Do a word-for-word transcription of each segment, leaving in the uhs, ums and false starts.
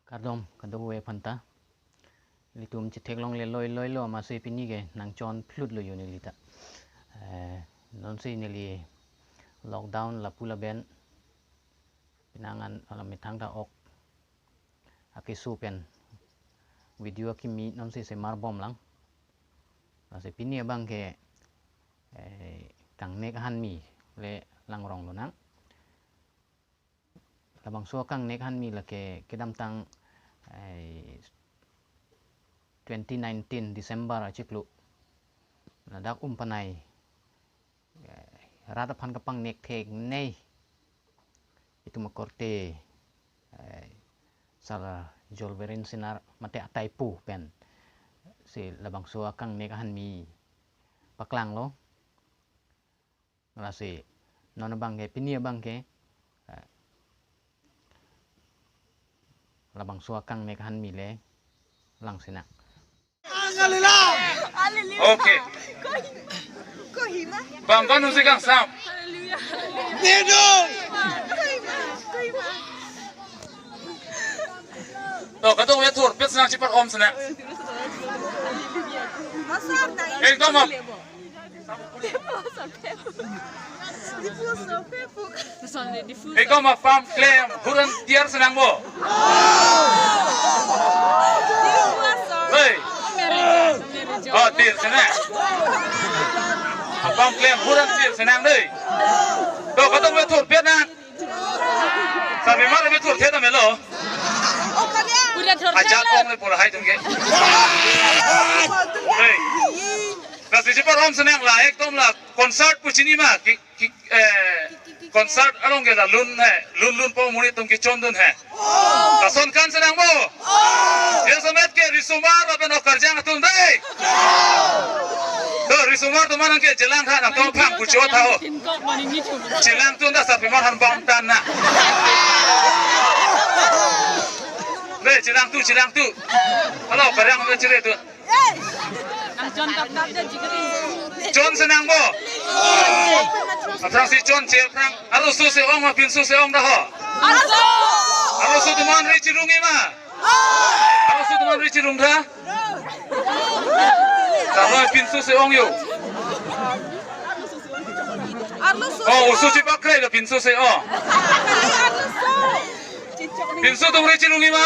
Kardom, kardom ave aphanta. Ilitum chetheklongle loiloi lo, amatsi pini ke nangchon phlut lo jo neli ta. Eh, nonsi neli lockdown lapu laben penang an alam methang ta ok akeso pen video akimi nonsi semar bomlang. Lasi pini abang ke, eh, kangnek ahanmi le langrong lonang. Labangso kangnek ahanmi lake kedamtang, eh, twenty nineteen December achiklo ladak umpanai, eh, rat aphan kapangnek theknei itum akorte, eh, Sar Jolberin Sinar mate ataipo pensi labangso akangnek ahanmi paklanglo. Lasi non abang ke, pini abang ke, eh, labangso akangnek ahanmi le langsinang. Okay. Kohima. Kohima. Bang kanu si kangsam. Hallelujah. Nedo. Kohima. Kohima. To, kadokave thurpet sinang, chipar-om sinang. Masar na. Ekdom om. Ekdom apam klem hurang tiar sinang bo. Hei. Oh, tiar sinang. Apam klem hurang tiar sinang dei. To, kadokave thurpet nang. Sarpimar ave thurthe ta melo. Ajat ong le pura hai atum ke. Hei. Lasi chipar-om sinang la, ekdom la concert pu chini ma, ki, ki, eh, concert along ke la lun he, lun lun po amonit atum kechondun he. Lason kan sinang bo. Jasemet ke risomar lapen okarjang atum dei. To, risomar atum nang ke chelang tha, nangtum aphan kuchot tha ho. Chelang tun ta sarpimar han bom tan na. Dei, chelang tu, chelang tu. Halo, okarjang atum chere tu. Chon sinang bo. Aphrangsi chonche aphrang. Arloso se-ong ma pinso se-ong ta ho. Arloso atum an ri chirungi ma. Arloso atum an ri chirung tha. Tamo pinso se-ong jo. Arloso. Oh, oso chipakrai lo pinso se-ong. Arloso. Pinso atum ri chirungi ma.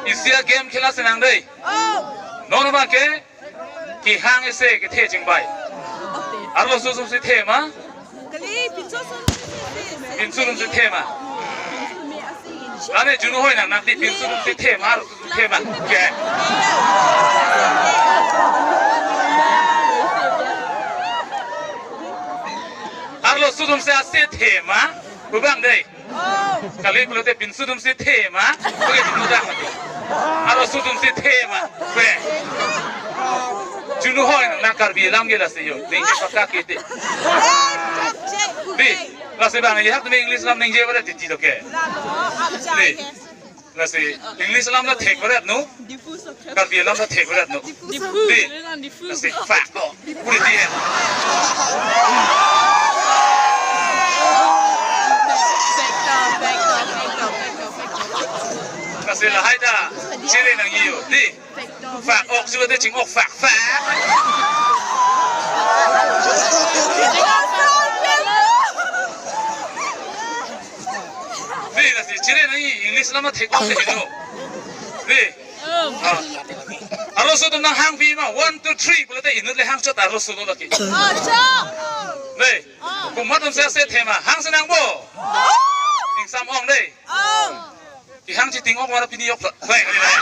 Isi a-game khela sinang dei. Non abang ke kehang isi kethe chingbai. Arloso atum si the ma. Pinso atum si the ma. Ane junu hoi nang nang di pinso atum si the ma, arloso atum si the ma. Ke. Arloso atum si ase the ma. Pu abang dei. Kali pulote pinso atum si the ma. Oke, junu dang mati. Arloso atum si the ma. Be. Junu hoi nang Karbi alam ke lasi jo. Ning pakak kiti. Dei, lasi bang, ya, English alam ningje pada titi lo ke. Dei. Lasi English alam ta thek pada nu. Karbi alam ta thek pada nu. Dei. Lasi fak ko. Puri di. Lasi lahai ta chere nangji jo. Dei. Fak ok, sudah dei, ching ok fak fak. Dei, lasi chere nangji, English alam ta thek ok dei no. Dei. Ah. Arloso atum nanghangpi ma, one, two, three pulote inut le hangchot arloso lo lake. Dei. Komat atum si ase the ma, hang sinang bo. Ingsam ong dei. Kehang chiting ok, wara pini yok. Hei, hei, hei.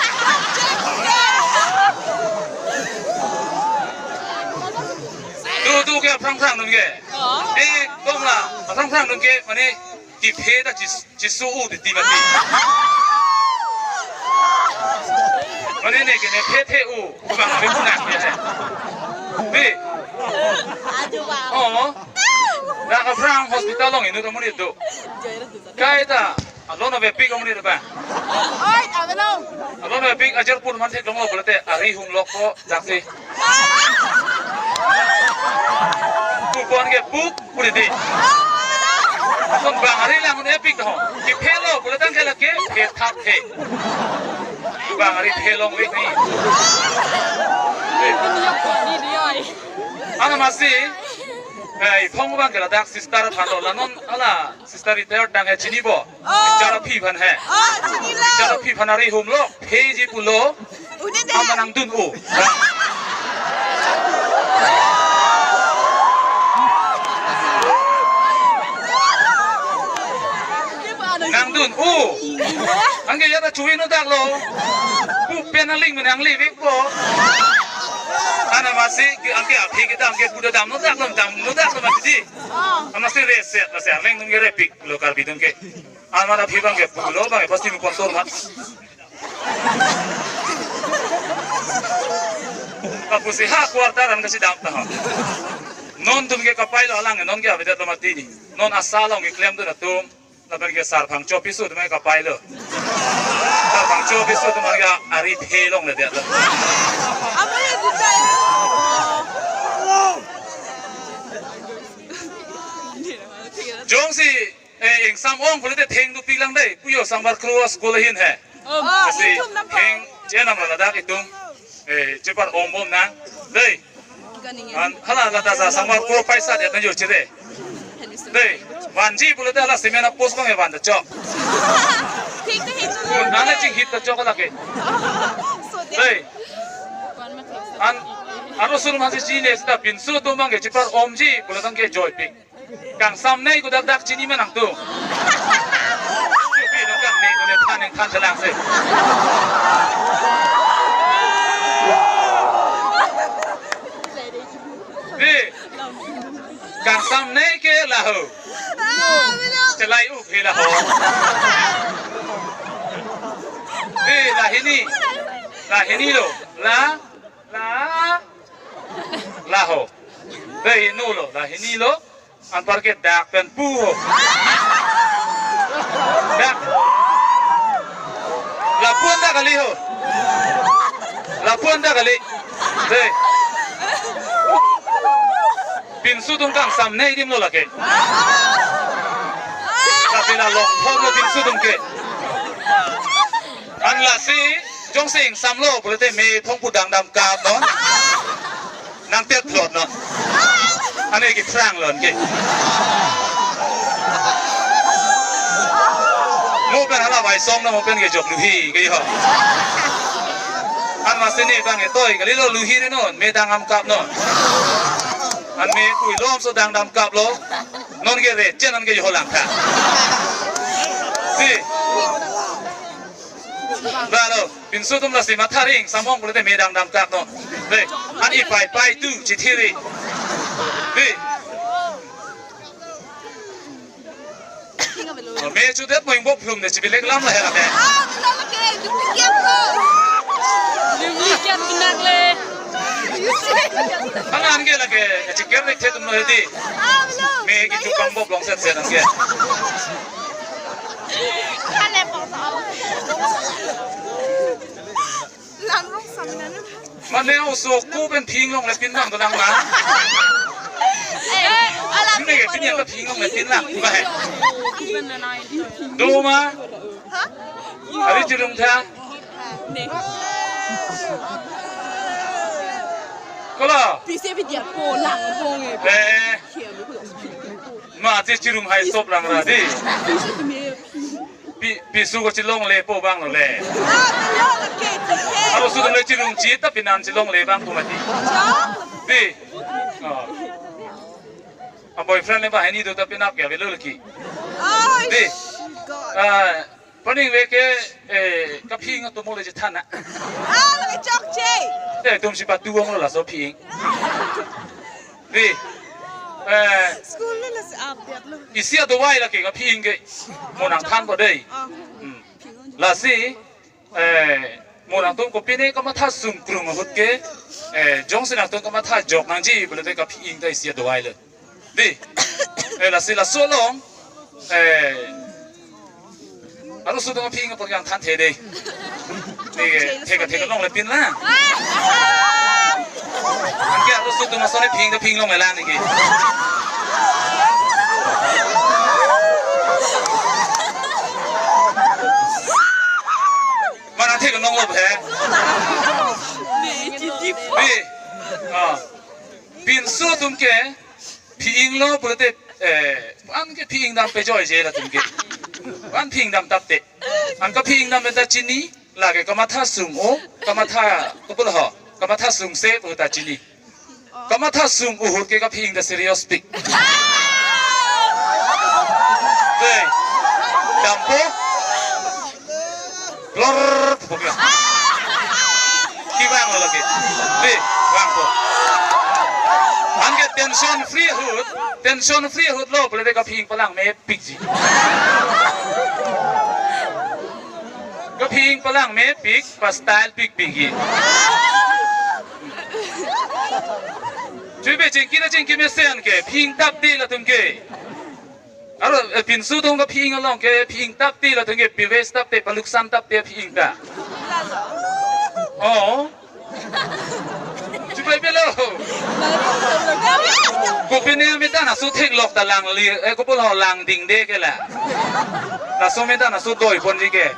Tu, tu ke aphrang phrang atum ke. Ekdom la, aphrang phrang atum ke, mane, kephe ta chis-, chisu-u titi mati. Mane ne ke ne phe the-u, bang ne punak ya. Dei. Oh. Dak aphrang hospital along inut amonit do. Kaita, alon avepik amonit ba. Oi, avelo. Alon avepik ajar pun man theklonglo pulote ari hum lok ko daksi. Kupon ke puk puri dei. Kon bang ari lang ne pik ho. Kephe lo Bang ari phelong wek ni. Ana masi, eh, iphong bang ke ladak sister aphan lo, la non hala sister retired nang he, chinipo? Oh. Chara phi aphan he. Oh, chinilo. Chara phi aphan ari humlo, pheji pulo. Une de. Ama nangdun-o. Nangdun-o. Anke ya ta chuwi no dak lo. Pu pen aling men ang living po. Ana masi ke anke aphi kita anke puda dam no dak lo, dam no dak lo mati di. Ana masi reset masi aleng nung ke repik lo Karbi atum ke. Ana mata aphi bang ke pulo bang ke pasti mu kontor mat. Kapusi ha quarter an kasi dam ta ha. Non atum ke kapai lo alang, non ke avedet lo mati di. Non asa along ke klemdun atum. Lapen ke sar phangcho piso atum ke kapai lo. Sar phangcho piso atum ke ari phelongledet lo. Apa ya kita ya? Jongsi, eh, ingsam ong pulote thengdun pilang dei. Pujo Sangbar Kro school ahin he. Om. Oh, asi itum nampo. Theng chenam ladak itum. Eh, chepar om bom nang. Dei. An hala lata sa Sangbar Kro paisa det nang jo chere. Dei. Vanji pulote hala cement a post bang e van ta chok. Thik ta hit. Nana ching hit ta chok lake. So de. Dei. An aro sur masi chine sita pinso atum bang ke chepar omji pulo tang ke joipik. Kangsamnei ko dak dak chini ma nangtum. Chupi no kangnei ko ne than neng than chelang se. Di. Kangsamnei ke laho. Chelai-u ke laho. Di, la hini. La hini lo. La, la, laho. Di, hini lo. La hini lo. Anpar ke dak pen pu ho. Dak. Lapu-an dak kali ho. Lapu-an dak kali. Dei. Pinso atum kangsamnei adim lo lake. Tapi la longthom lo pinso atum ke. An lasi jongsi ingsamlo pulote me thongpo dang damkap non. Nangtet plot non. Ane kephrang lo anke. Mo pen hala vaisong na mo pen ke jok luhi ke ho. An masi ne bang etoi kalilo, luhi re non, me dang damkap non. An me pui lom so dang damkap lo. Non ke re chen an ke jo lang tha. Si. Ba lo, pinso atum lasi matha ri ingsam ong pulote me dang damkap non. Dei, an ipai pai tu chithiri. Dei. Oh, me chudet mo ingbok plum de chibilek lam la hela me. Ah, benar lagi, duplicate lo. Duplicate benar le. Ana anke lake, chiker nek the atum lo hedi. Ah, benar. Me kitu kambok long set set anke. Kale pong sa. Lang rong sa mina na. Mane oso ko pen phinglongle pin nang to nang ma. Eh, alam. Sini ke pin ya ka phinglongle pin lang. Ba he. Do ma. Ha? Ari chirung tha. Ne. Kola. Pise video ko lang bong e. Eh. Ma che chirung hai sop lang ra di. Pi, piso ko chilongle po bang lo le. Ah, benar lagi, benar. Aro su le chirung chi ta pinan chilongle bang ko mati. Chok. Di. Oh. A boyfriend le ba hini do ta pinap ke avelo leki. Oh, di. God. Ah, paning ve ke, eh, kaphing atum le chethana. Ah, lagi chok che. Eh, atum si patu ang lo laso phing. Di. Eh, school le lasi update lo. Isi adovai lake kaphing ke. Mo nangthan po dei. Ah. Hmm. Lasi, eh, mo nangtum kopine kamatha sungkrung ahut ke, eh, jongsi nangtum kamatha jok nangji, pulote kaphing ta isi adovai lo. Di. Eh, lasi laso along, eh, aro su atum aphing apor kangthan the dei. Di, theka theka longle pin lang. Anke aro su atum ason aphing ta phinglongle lang niki. He. Pi. Ah. Pinso atum ke phi-inglo pulote, eh, an ke phi-ing dam pejoije latum ke. An phi-ing dam tapte. An kaphi-ing dam ta chini, lake kamatha sung-o, kamatha, kopulo ho, kamatha sungse pu ta chini. Kamatha sung ahut ke kaphi-ing ta serious pik. Dei. Dampo. Plor, pupuk ya. Kevanglo lake. Dei, vangpo. Anke tension free ahut, tension free ahut lo, pulote kaphi-ing palang mepikji. Kaphi-ing palang mepik, pa style pikpikji. Chuibe chingki na chingki mesen ke, phi-ing tapte latum ke. Aro, eh, pinso atum kaphi-ing along ke, phi-ing tapte latum ke, pives tapte, paluksan tapte phi-ing ta. Oh. Chubai pelo. Kopine amedan aso theklok ta lang li, eh, kopulo lang dingde ke la. Laso amedan aso doiponji ke.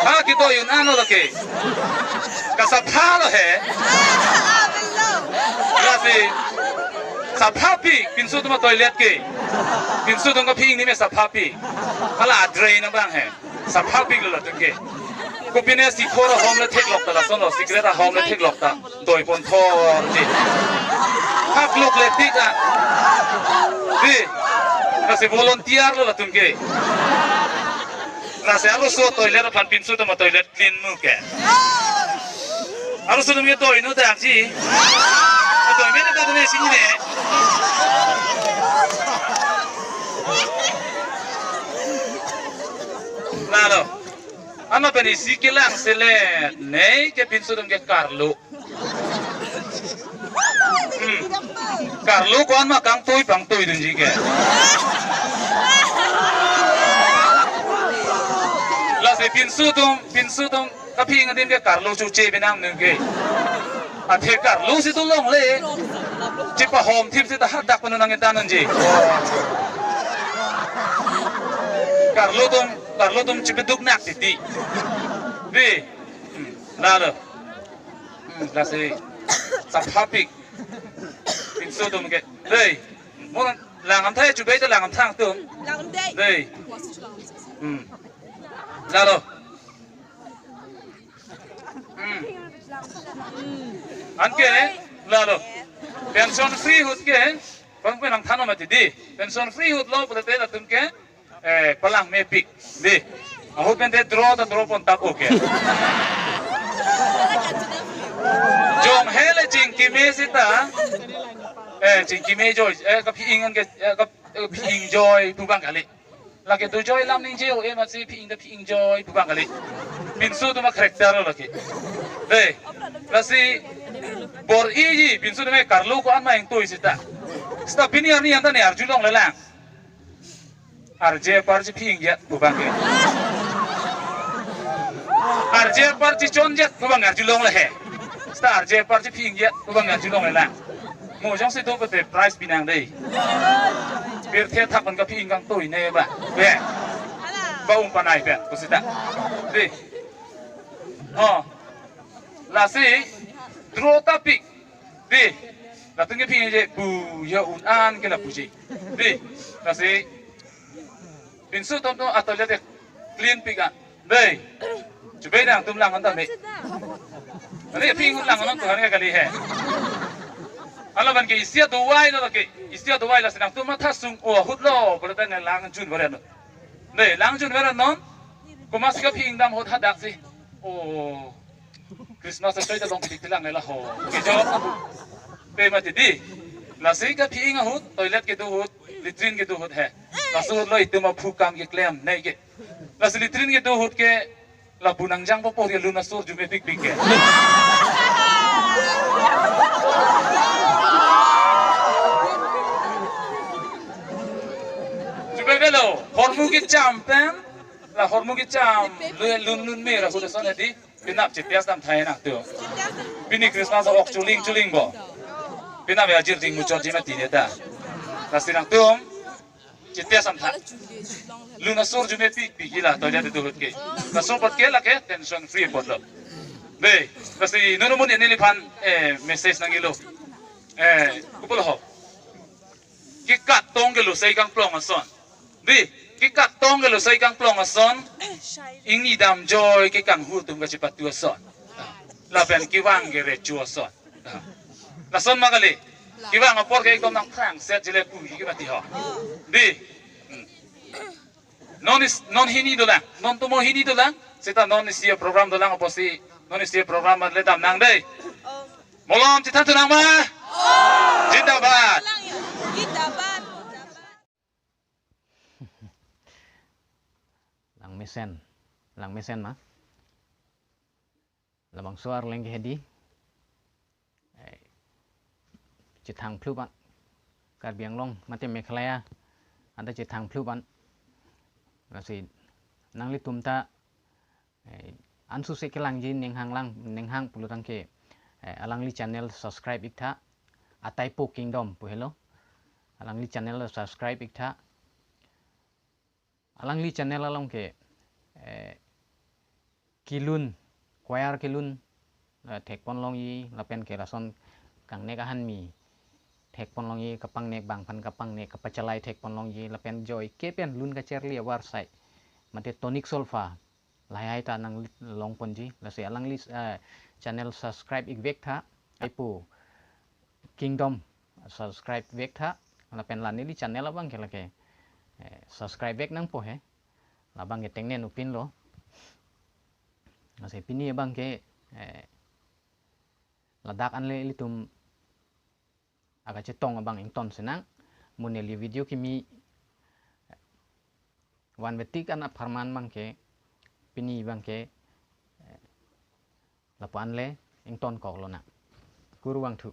Ha, kedoi un-an lo ke. Kasaphalo he. Lasi saphapik pinso atum atoilet ke. Pinso atum kaphi-ing ni me saphapik. Hala a-drain abang he. Saphapiklo latum ke. Kopine sikhor ahom le theklok ta lason lo, cigarette ahom le theklok ta. Doipon thorji. Hakluk le tik a. Dei. Lasi volunteer lo latum ke. Lasi arloso atoilet aphan pinso atum atoilet clean mu ke. Arloso atum ke doi nu dakji. Doi mene ta doi sini ne. Lalo. Ano pen isi kelang selet. Nei ke pinso atum ke karlo. Hmm. Karlo ko-an ma kangtui pangtui dunji ke. Lasi pinso atum, pinso atum kaphi-ing adim ke karlo chuche binang nung ke. Athe karlo si tu longle. Chepahom thip si ta hadak panu nang etan nunji. Karlo atum, karlo atum chepeduk nak titi. Dei. Hmm. Lalo. Hmm, lasi saphapik. Pinso atum ke. Dei. Mo lang amthai chubai ta lang amthang atum. Lang dei. Dei. Hmm. Lalo. Hmm. Anke, lalo. Tension free ahut ke. Bang pen nangthan mati dei. Tension free ahut lo pulote latum ke. Eh, palang mepik. Dei. Ahut pen te draw ta draw pon tap okay. Jong hele chingki me sita. Eh, chingki me joy. Eh, kaphi-ing an ke, eh, kap-, eh, phi-ing joy pu bang kali. Lake dojoi lam ningje o, eh, masi phi-ing ta phi-ing joy pu bang kali. Pinso atum a-character lo lake. Dei. Lasi bor-iji pinso atum ke karlo ko-an ma ingtui sita. Sita pini arni anta ne arjulong lelang. Arje apar chephi-ingjet pu bang ke. Arje apar chechonjet pu bang arjulong le he. Sita arje apar chephi-ingjet pu bang arjulong lelang. Mo jongsi do pute prize pinang dei. Pirthe thak pen kaphi-ing kangtui ne ba. Be. Ba um panai pen pu sita. Dei. Oh. Lasi draw tapik. Dei. Latum ke phi-ingje pu ya un-an ke lapuji. Dei. Lasi pinso atum atum atoilet clean pik a. Dei. Chubai nangtum lang anta me. Ani phi-ing lang nang tuhan kali he. Ala ban ke isi adovai lo ke. Isi adovai lasi nangtum matha sung-o ahut lo. Pulote ne lang jun varen non. Dei, lang jun varen non. Komat si kaphi-ing dam ahut hadak si. Oh. Christmas a-choi ta long pitik tilang nela ho. Kejo. Pe mati dei. Lasi kaphi-ing ahut, toilet kedo ahut, latrine kedo ahut he. Laso ahut lo itum aphu kam keklem nei ke. Lasi latrine kedo ahut ke lapu nangjang po por ke lun asor jume pikpik ke. Jume velo, hormu kecham pen, la hormu kecham, lun lun lun me ra hudason dei. Penap chepias dam thai nangtum. Pini Christmas ok chuling chuling bo. Penap ya jirting muchot jima tine ta. Lasi nangtum. Chete asam tha. Lun asor arjume pikpik hila to jate dohut ke. Laso apot ke lake tension free apot lo. Dei, lasi non amonit neliphan eh message nangjilo. Eh, kopilo ho. Kekat tong ke lo sai kangplong ason. Dei, kekat tong ke lo sai kangplong ason. Ingni damjoi kekanghu atum kachipatu ason. Lapen kevang ke recho ason. Lason ma kali. Kevang apor ke ekdom nangphrang set jile pu hi kemati ho. Dei. Hmm. Non is, non hini dolang. Non tomo hini dolang. Seta non isi program dolang apotsi. Non isi program le damnang dei. Malom chethan thunang ma? Jindabad. Jindabad. Langmesen. Langmesen ma? Labangso arleng ke hedi. Eh, chethang phlup an. Karbi Anglong mate Meghalaya anta chethang phlup an. Lasi nanglitum ta eh, ansose kelangji ninghang lang, ninghang pulotangte eh, alangli channel subscribe iktha. Ataipo Kingdom pu helo. Alangli channel subscribe iktha. Alangli channel along ke eh, kelun, choir kelun eh, thekpon longji lapen ke lason kangnek ahanmi thekpon longji, kapangnek bang aphan kapangnek kapachalai thekpon longji lapen joike pen lun kacharli avarsai mate tonic solfa lahai ta nanglongponji. Lasi alangli eh, channel subscribe ikvek tha. Aipo Kingdom subscribe vek tha. Lapen la neli channel abang ke lake eh, subscribe vek nangpo he. Labang ke tengne nupin lo. Lasi pini abang ke eh, ladak anle ilitum akachetong abang ington sinang. Mo neli video kimi vanvetik an apharman abang ke pini abang ke eh, lapu-an le ington kok lonang. Kurvangthu.